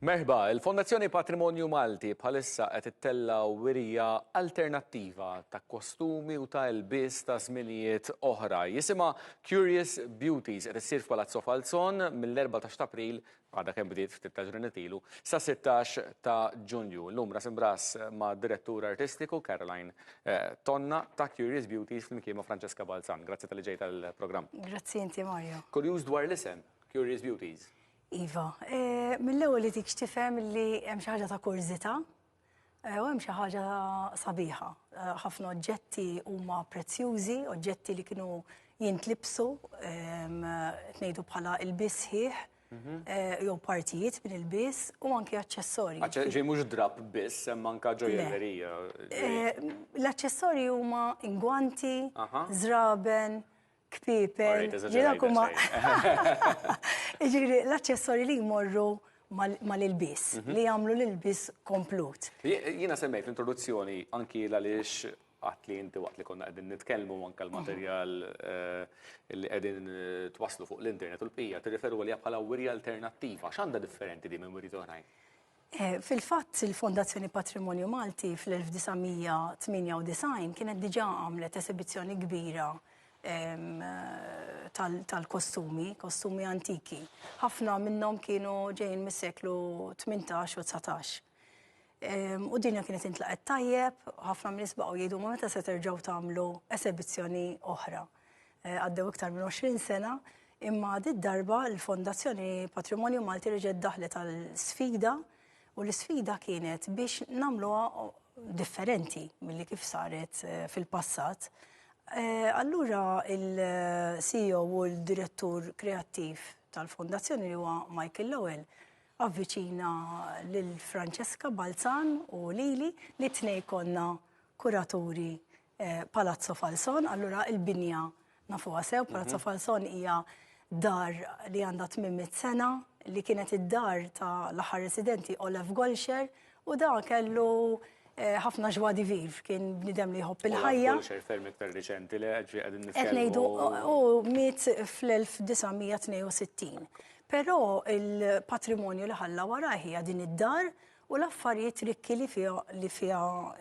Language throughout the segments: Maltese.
Merħba, il-Fondazzjoni Patrimonju Malti bħalissa qed ittella' wirja alternattiva ta' kostumi u ta' ilbies ta' żminijiet oħra. Jisimha Curious Beauties qed issir f'Palazzo Falzon mill-14 ta' April għadha kemm bdiet ftit ta' ġranet ilu, sa 16 ta' Ġunju. Illum ras imbras ma' direttur artistiku Caroline eh, Tonna ta' Curious Beauties flimkien ma' Francesca Balzan. Grazzi tal-li ġejt għall-programm. Grazzi inti Mario. Kurjuż dwar l-isem, Curious Beauties. Iva, mill-ewwel li tik x'tifhem li hemm xi ħaġa ta' kurżità u hemm xi ħaġa sabiħa. Ħafna oġġetti huma prezzjużi, oġġetti li kienu jintlibsu, ngħidu bħala ilbies sħiħ, jew partijiet minn ilbies u anki aċċessorji. Ġej mhux drapp biss, hemm anke ġojjellerija. L-aċċessorji huma ingwanti, żraben, kpiepel, ġirak huma. Ġifieri l-aċċessorji li jmorru mal-ilbies, mhm. li jagħmlu l-ilbies komplut. Jiena semmejt l-introduzzjoni anki għaliex għat li inti waqt li konna qegħdin nitkellmu anke l-materjal eh, li qegħdin eh, twaslu fuq l-internet u l-bqija tirriferu għalija bħala wirja alternattiva. X'għandha differenti di minn wirjiet oħrajn? Fil-fatt, il-Fondazzjoni Patrimonju Malti fl-1998 kienet diġà għamlet esebizzjoni kbira tal-kostumi, kostumi antiki. Ħafna minnhom kienu ġejjin mis-seklu 18 u 19. U dinja kienet intlaqet tajjeb, ħafna min baqgħu jgħidu ma meta se terġgħu tagħmlu esebizzjoni oħra. Għaddew iktar minn 20 sena, imma did-darba l-Fondazzjoni Patrimonju Malti reġgħet daħlet għal sfida u l-isfida kienet biex nagħmluha differenti milli kif saret eh, fil-passat. Eh, allura il-CEO u l-direttur kreattiv tal-fondazzjoni li huwa Michael Lowell avviċina lil Francesca Balzan u lili li tnej konna kuraturi Palazzo Falson, allura il-binja nafuha sew, Palazzo mhm. Falson hija dar li għandha 800 sena, li kienet id-dar ta' l-aħħar residenti Olaf Golsher, u da kellu eh, ħafna ġwa di viv, kien bnidem li jħobb il-ħajja. Golsher ferm iktar riċenti li ġi qegħdin nitkellmu. Ngħidu u miet fl-1962. Però il-patrimonju li ħalla warajh hija din id-dar U l-affarijiet rikki li fiha li fiha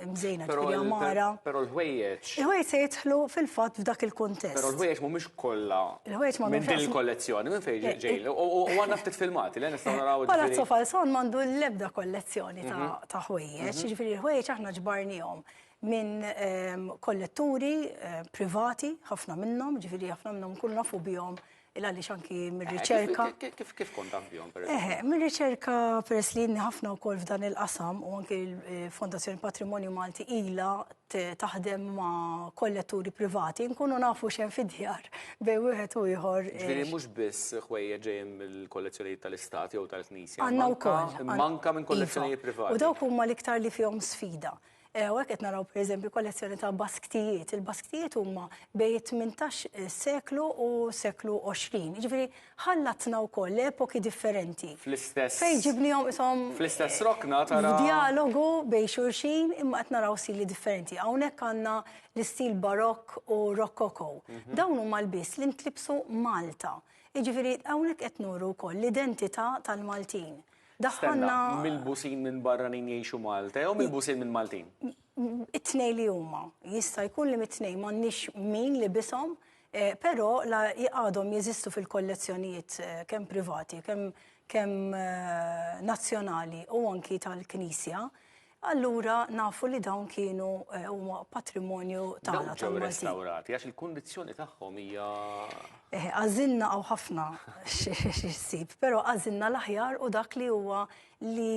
mżejna, ġifieri għamara. Però l-ħwejjeġ. Il-ħwejjeġ se jidħlu fil-fatt f'dak il-kuntest. Però l-ħwejjeġ mhumiex kollha. Il-ħwejjeġ m'għandhomx. Minn din il-kollezzjoni, minn fejn ġejjin. U għandna ftit filmati li nistgħu naraw. Palazzo Falson m'għandu l-ebda kollezzjoni ta' ħwejjeġ, jiġifieri l-ħwejjeġ aħna ġbarnihom minn kolletturi privati, ħafna minnhom, ġifieri ħafna minnhom nkunu nafu bihom Il għaliex anki mir-riċerka. Kif kif kont taf bihom per Eħe, mir-riċerka peress li inni ħafna wkoll f'dan il-qasam u anki l-Fondazzjoni Patrimonju Malti ilha taħdem ma' kolletturi privati, nkunu nafu x'hemm fid-djar bejn wieħed u ieħor. Ġifieri mhux biss ħwejjeġ ġejjin mill-kollezzjonijiet tal-Istat jew tal-Knisja. Għandna wkoll. Manka minn kollezzjonijiet privati. U dawk huma l-iktar li fihom sfida. Hawnhekk qed naraw pereżempju kollezzjoni ta' basktijiet. Il-basktijiet huma bejn it-18 seklu u seklu 20. Jiġifieri ħallatna wkoll epoki differenti. Fl-istess. Fejn ġibnihom ishom. Fl-istess rokna tara. F'djalogu bejn xulxin imma qed naraw stili differenti. Hawnhekk għandna l-istil barokk u roccocò. Dawn huma lbies li ntlibsu Malta. Jiġifieri hawnhekk qed nuru wkoll l-identità tal-Maltin. Daħħalna. Stenna, milbusin minn barranin jgħixu Malta jew milbusin minn Maltin? It-tnej li huma. Jista' jkun li mit-tnej m'għandniex min libishom, eh, però la għadhom jeżistu fil-kollezzjonijiet eh, kemm privati, kemm kemm eh, nazzjonali u anki tal-Knisja. Allura nafu li dawn kienu eh, huma patrimonju tagħna Dawn ġew restawrati għax il-kundizzjoni tagħhom hija eh, Għażilna hawn ħafna x'issib, però għażilna l-aħjar u dak li huwa li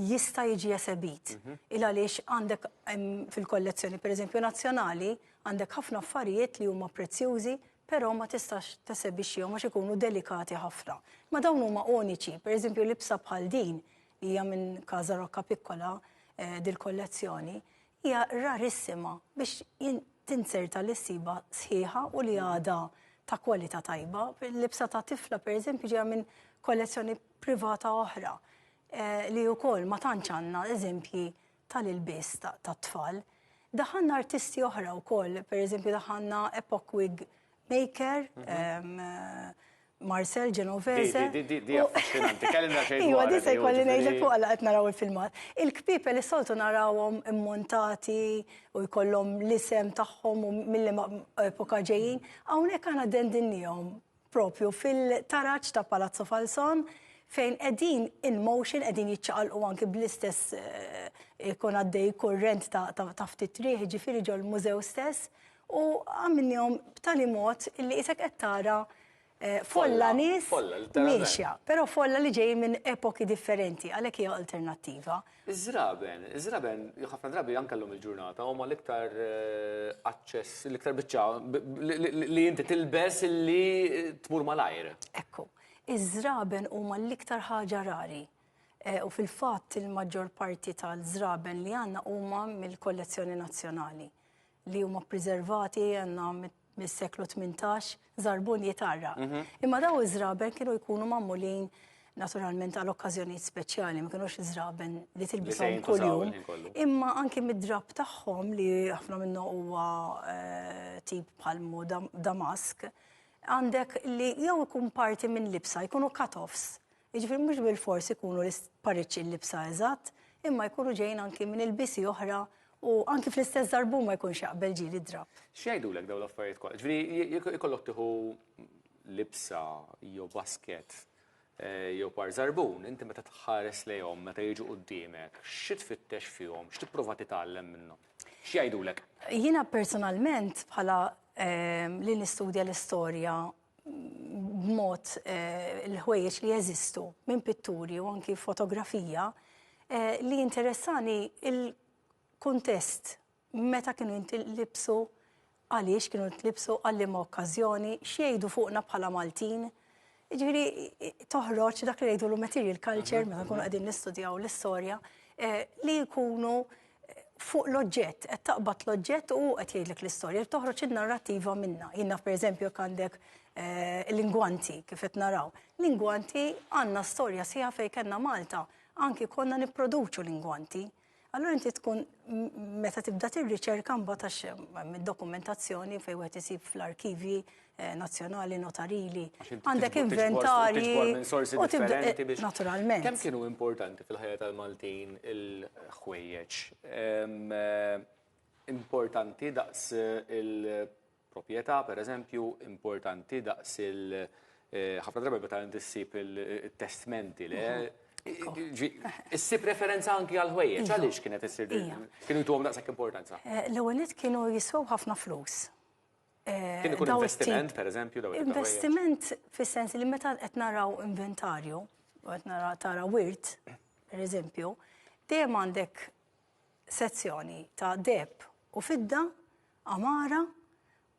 jista' jiġi esebit. Mhm. Il għaliex għandek fil-kollezzjoni pereżempju nazzjonali għandek ħafna affarijiet li huma prezzjużi, però ma tistax tesebixxihom għax ikunu delikati ħafna. Ma dawn huma uniċi, pereżempju libsa bħal din hija minn Casa Rocca Piccola eh, dil-kollezzjoni, hija rarissima biex tinzerta li ssiba sħiħa u li għadha ta' kwalità tajba. Libsa ta' tifla, per eżempju, ġeja minn kollezzjoni privata oħra eh, li wkoll ma tantx għandna eżempji tal-ilbies tat-tfal. Daħanna artisti oħra wkoll, per eżempju daħanna Epoch Wig Maker, mhm. Marcel Genovese. Di, di, di, affaxxinanti, kellimna xejn Iva, di se jkolli ngħidlek fuq għala qed naraw il-filmat. Il-kpiepel is-soltu narawhom immontati u jkollhom l-isem tagħhom u mill-liema epoka ġejjin. Hawnhekk aħna dendinniehom propju fil-taraġ ta' Palazzo Falson fejn qegħdin in motion, qegħdin jiċċaqalqu anki bl-istess ikun għaddej kurrent ta' ftit riħ, ġifieri ġol-mużew stess, u għamilnihom b'tali mod illi qisek qed tara folla nies miexja, però folla li ġejjin minn epoki differenti, għalhekk hija alternattiva. Iż-żraben, iż-żraben ħafna drabi anke llum il-ġurnata huma l-iktar aċċess, l-iktar biċċa li inti tilbes li tmur malajr. Ekku, iż-żraben huma l-iktar ħaġa rari. U fil-fatt il-maġġor parti tal-żraben li għandna huma mill-kollezzjoni nazzjonali li huma ppreservati għandna mis-seklu 18, żarbun jitarraq. Imma daw iż-żraben kienu jkunu magħmulin naturalment għal okkażjonijiet speċjali, ma kinux żraben li tilbishom kuljum. Imma anki mid-drapp tagħhom li ħafna minnu huwa eh, tip bħal damask, għandek li jew ikun parti minn libsa, jkunu cut-offs. Jiġifieri mhux bilfors ikunu l-pariċċi l-libsa eżatt, imma jkunu ġejjin anki minn ilbiesi oħra u anki fl-istess żarbun ma jkunx jaqbel ġieli d-drapp. X'jgħidulek dawn l-affarijiet kollha? Ġifieri jekk ikollok tieħu libsa jew basket jew par żarbun, inti meta tħares lejhom, meta jiġu quddiemek, xi tfittex fihom, x'tipprova titgħallem minnhom? X'jgħidulek? Jiena personalment bħala li nistudja l-istorja b'mod il-ħwejjeġ li jeżistu minn pitturi u anki fotografija li jinteressani il-kuntest meta kienu jintlibsu, għaliex kienu jintlibsu, għal liema okkażjoni, x'jgħidu fuqna bħala Maltin. Jiġifieri toħroġ dak li ngħidulu material culture meta nkunu qegħdin nistudjaw l-istorja li jkunu fuq l-oġġett, qed taqbad l-oġġett u qed jgħidlek l-istorja, toħroġ in-narrattiva minna. Jien naf pereżempju jekk għandek eh, l-ingwanti kif qed naraw. L-ingwanti għandna storja sħiħa fejn kellna Malta, anki konna nipproduċu l-ingwanti. Allura inti tkun meta tibda tirriċerka mbagħad għax eh, mid-dokumentazzjoni fejn wieħed isib fl-arkivji eh, nazzjonali, notarili. Għandek inventarji. Minn sorsi differenti biex. Naturalment. Kemm kienu importanti fil-ħajja tal-Maltin il-ħwejjeġ? Eh, importanti daqs il-proprjetà, per eżempju, importanti daqs il- eh, ħafna drabi meta inti ssib il-testmenti, le? Mhm. Issib referenza anki għal ħwejjeġ, iva. għaliex kienet issir kienu jtuhom daqshekk importanza? Eh, l-ewwel kienu jiswew ħafna flus. Kien ikun investiment, per eżempju, dawn Investiment fis-sens li meta qed naraw inventarju, qed nara tara wirt, per eżempju, dejjem għandek sezzjoni ta' deb u fidda, amara,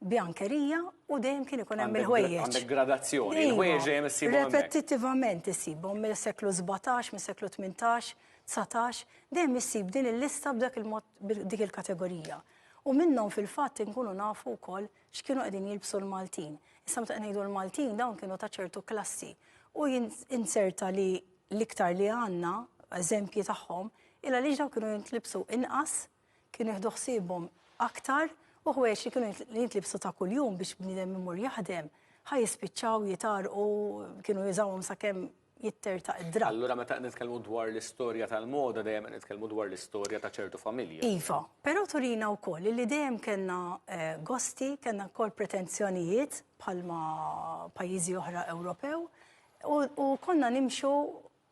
bjankerija u dejjem kien ikun hemm il-ħwejjeġ. Għandek gradazzjoni, il-ħwejjeġ dejjem issibhom. Repetittivament issibhom mill-seklu 17, mill-seklu 18, 19, dejjem issib din il-lista b'dak il-mod dik il-kategorija. U minnhom fil-fatt inkunu nafu wkoll x'kienu qegħdin jilbsu l-Maltin. Issa meta qed ngħidu l-Maltin dawn kienu ta' ċertu klassi. U inzerta li l-iktar li għandna eżempji tagħhom il għaliex dawn kienu jintlibsu inqas, kienu jieħdu ħsiebhom aktar u ħwejjeġ li kienu jintlibsu ta' kuljum biex bniedem imur jaħdem ħa jispiċċaw jitgħarrqu kienu jużawhom sakemm jittertaq id-drapp. Allura meta qed nitkellmu dwar l-istorja tal-moda dejjem qed nitkellmu dwar l-istorja ta' ċertu familja. Iva, però turina wkoll li dejjem kellna eh, gosti, kellna wkoll pretenzjonijiet bħalma pajjiżi oħra Ewropew u konna nimxu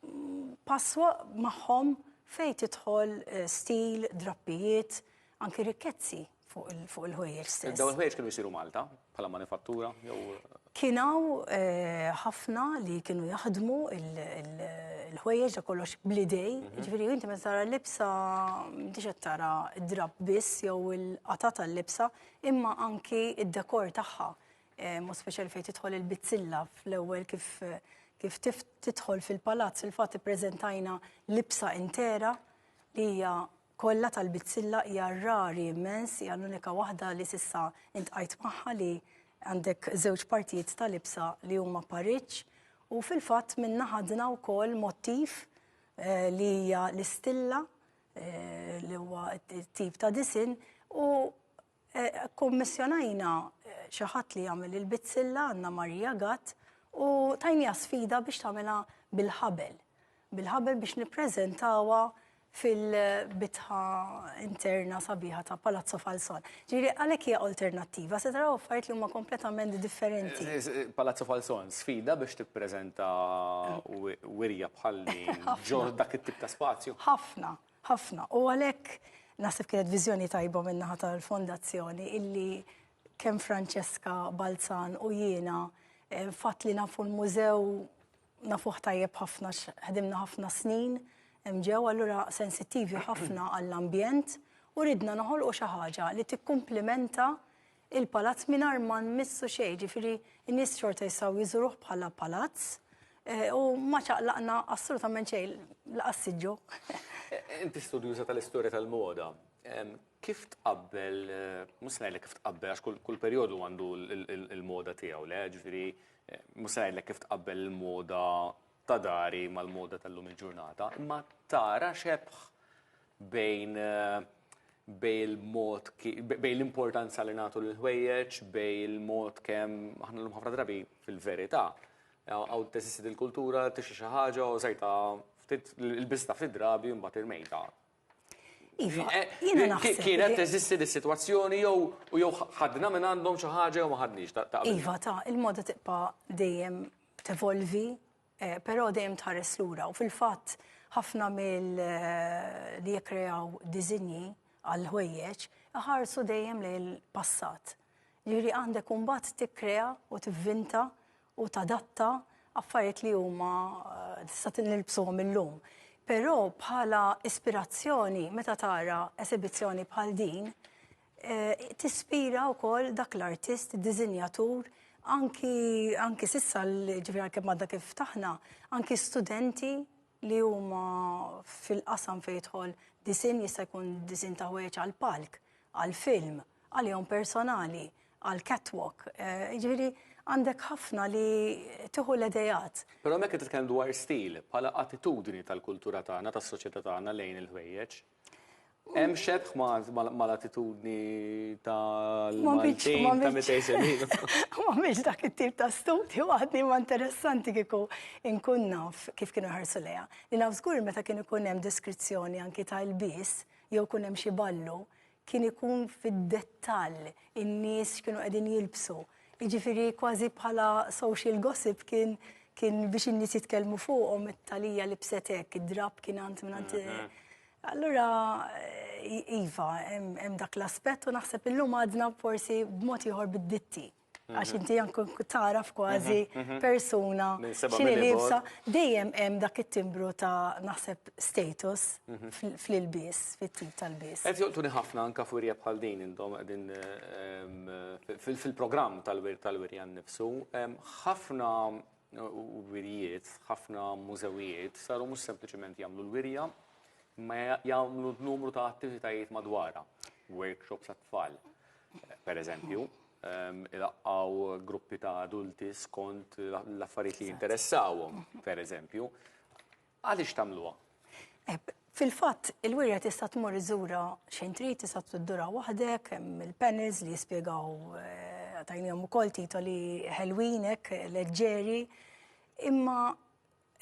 mm, pass magħhom fejn tidħol eh, stil, drappijiet, anki rikkezzi fuq il-ħwejjeġ stess. Dawn il-ħwejjeġ kienu jsiru Malta bħala manifattura jew Kien hawn eh, ħafna li kienu jaħdmu il-ħwejjeġ da kollox bl-idej, mhm. ġifieri inti meta tara l-libsa m'intix qed tara d-drapp biss jew il-qata tal-libsa, imma anki id-dekor tagħha. Eh, mod speċjali fejn tidħol il-bizzilla fl-ewwel kif kif tidħol fil-palazz, fil-fatt ippreżentajna libsa intera li hija kollha tal-bizzilla hija rari immens, hija l-unika waħda li s'issa intqajt magħha li għandek żewġ partijiet ta' libsa li huma pariġġ u fil-fatt minnha ħadna wkoll mottiv eh, li hija l-istilla eh, li huwa tip ta' disinn u Kkummissjonajna xi ħadd li jagħmel il-bizzilla, Anna Maria Gatt, U tajniha sfida biex tagħmilha bil-ħabel. Bil-ħabel biex nippreżentawha fil-bitħa interna sabiħa ta' Palazzo Falson. Ġifieri għalhekk hija alternattiva, se taraw affarijiet li huma kompletament differenti. Eh, eh, Palazzo Falson, sfida biex tippreżenta wirja bħal din ġo dak it-tip ta' spazju. Ħafna, ħafna. U għalhekk naħseb kienet viżjoni tajba min-naħa tal-fondazzjoni illi kemm Francesca Balzan u jiena eh, fatt li nafu l-mużew nafuh tajjeb ħafna ħdimna ħafna snin hemm ġew allura sensittivi ħafna għall-ambjent u ridna noħolqu xi ħaġa li tikkumplimenta il-palazz mingħajr ma nmissu xejn, ġifieri n-nies xorta jistgħu jżuruh bħala palazz eh, u ma ċaqlaqna assolutament xejn laqas siġġu. Eh, inti studjuża tal-istorja tal-moda. Kif tqabbel, mhux se ngħidlek kif tqabbel għax kull perjodu għandu l-moda tiegħu, le, ġifieri mhux se ngħidlek kif tqabbel il-moda ta' dari mal-moda tal-lum il-ġurnata, imma tara xebh bejn bejn il-mod bejn l-importanza li nagħtu lill-ħwejjeġ, bejn il-mod kemm aħna llum ħafna drabi fil-verità hawn teżisti dil-kultura tixtri xi ħaġa u żajta ftit il-bista ftit drabi u mbagħad irmejta. Iva, eh, jiena naħseb. Kienet teżisti di situazzjoni jew u jew ħadna minn għandhom xi ħaġa jew ma ħadniex ta' Iva, ta' il-moda tibqa' dejjem tevolvi, eh, però dejjem tħares lura u fil-fatt ħafna mill eh, li jikkreaw diżinji għal ħwejjeġ iħarsu dejjem lejn il-passat. Ġifieri għandek imbagħad tikkrea u tivvinta u tadatta affarijiet li huma eh, tista' nilbsuhom illum. Però bħala ispirazzjoni meta tara esibizzjoni bħal din, eh, tispira wkoll dak l-artist, dizinjatur, anki, anki sissa ġifieri għalkemm għadna kif ftaħna, anki studenti li huma fil-qasam fejn jidħol disinn jista' jkun disinn ta' ħwejjeġ għal palk, għal film, għalihom personali, għal catwalk. Eh, jiġifieri għandek ħafna li tieħu l-idejat. Però hemmhekk qed titkellem dwar stil bħala attitudni tal-kultura tagħna, tas-soċjetà tagħna lejn il-ħwejjeġ. Hemm xebh mal-attitudni tal-Maltin ta' 200 sena ilu. Ma mhix dak it-tip ta' studju għadni ma interessanti kieku inkun naf kif kienu jħarsu lejha. Li naf żgur meta kien ikun hemm deskrizzjoni anki ta' ilbies jew kun hemm xi ballu, kien ikun fid-dettall in-nies x'kienu qegħdin jilbsu. Jiġifieri kważi bħala social gossip kien kien biex in-nies jitkellmu fuqhom it-talija libset hekk, id-drapp kien għand minn Allura iva, hemm dak l-aspett u naħseb illum għadna forsi b'mod ieħor bid-ditti. Għax mhm. inti anke taraf kważi mhm, mhm. persuna x'inhi liebsa, dejjem hemm dak it-timbru ta' naħseb status fl-ilbies, fit-tip tal-bies. Qed joqtuni ħafna anke f'wirja bħal din intom qegħdin ehm, fil-programm tal-wirja nnifsu, ehm, ħafna wirjiet, ħafna mużewijiet saru mhux sempliċement jagħmlu l-wirja, imma jagħmlu numru ta' attivitajiet madwarha, workshops għat-tfal, per eżempju, ehm, ilaqqaw gruppi ta' adulti skont l-affarijiet li jinteressawhom, per eżempju. Għaliex tagħmluha? Eh, fil-fatt, il-wirja tista' tmur iżura xejn trid, tista' tiddura waħdek, hemm il-panels li jispjegaw eh, tajnihom ukoll titoli ħelwin hekk leġġeri, imma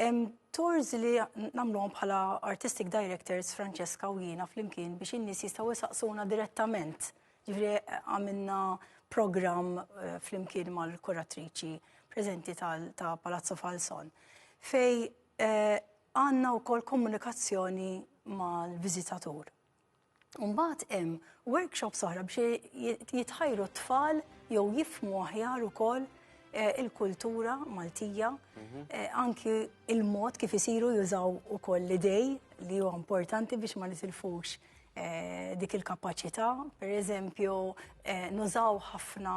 hemm tours li nagħmluhom bħala artistic directors Francesca u jiena flimkien biex in-nies jistgħu jsaqsuna direttament. Ġifieri għamilna programm eh, flimkien mal-kuratriċi preżenti ta' Palazzo Falson fej eh, għandna wkoll komunikazzjoni mal-viżitatur. Mbagħad hemm workshops oħra biex jitħajru t-tfal jew jifmu aħjar ukoll eh, il-kultura Maltija, mhm. eh, anki il-mod kif isiru jużaw ukoll l-idej li huwa importanti biex ma nitilfux eh, dik il-kapaċità. Per eżempju, nużaw ħafna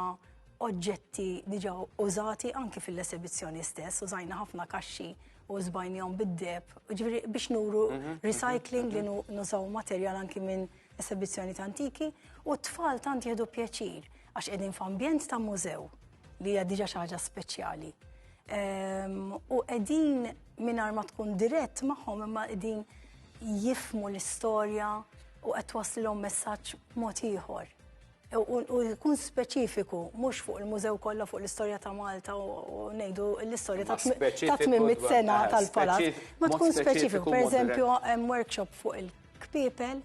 oġġetti diġà użati anki fil-esibizzjoni stess, użajna ħafna kaxxi u żbajnihom bid-deb, ġifieri biex nuru mhm, mhm, recycling li mhm. nużaw materjal anki minn esibizzjoni ta' antiki u t-tfal tant jieħdu pjaċir għax qegħdin f'ambjent ta' mużew li hija diġà xi ħaġa speċjali. Ehm, u qegħdin mingħajr ma tkun dirett magħhom imma qegħdin jifmu l-istorja u qed twaslilhom messaġġ mod ieħor. U jkun speċifiku, mhux fuq il-mużew kollha fuq l-istorja ta' Malta u ngħidu l-istorja ta' 800 sena tal-palazz. Ma tkun speċifiku, per eżempju, hemm workshop fuq il-kpiepel,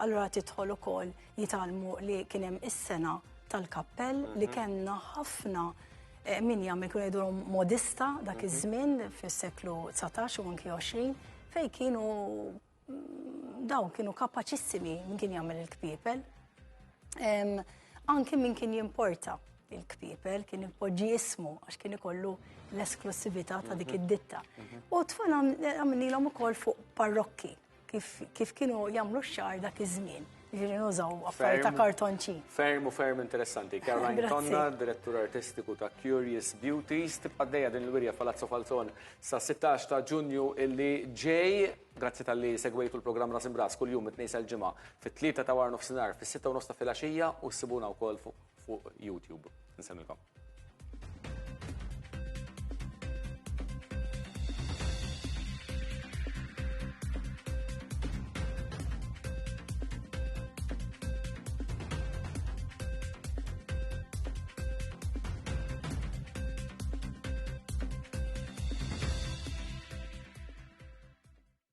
allura tidħol ukoll jitgħallmu li kien hemm is-sena tal-kappell li kellna ħafna eh, min jagħmel kienu jgħidulhom modista dak mhm. iż-żmien fis-seklu 19 u anki 20 fejn kienu dawn kienu kapaċissimi min kien jagħmel il-kpiepel. Anki min kien jimporta il-kpiepel kien ipoġġi ismu għax kien ikollu l-esklusività ta' dik mhm. id-ditta. Mhm. U tfal għamilnilhom ukoll fuq parrokki kif, kif kienu jagħmlu x-xagħar dak iż-żmien. Ġifieri nużaw affarijiet ta' kartonċin. Ferm u ferm interessanti. Caroline Tonna, direttur artistiku ta' Curious Beauties, tibqa' dejja din il-wirja Palazzo Falzon sa' 16 ta' Ġunju illi ġej. Grazzi talli segwejtu l-programm Ras Imbras kuljum mit-Tnejn sal-Ġimgħa fit-tlieta ta' waranofsinhar, fis-sitta u nofs ta' filgħaxija u ssibuna wkoll fuq YouTube. Nsellmilkom.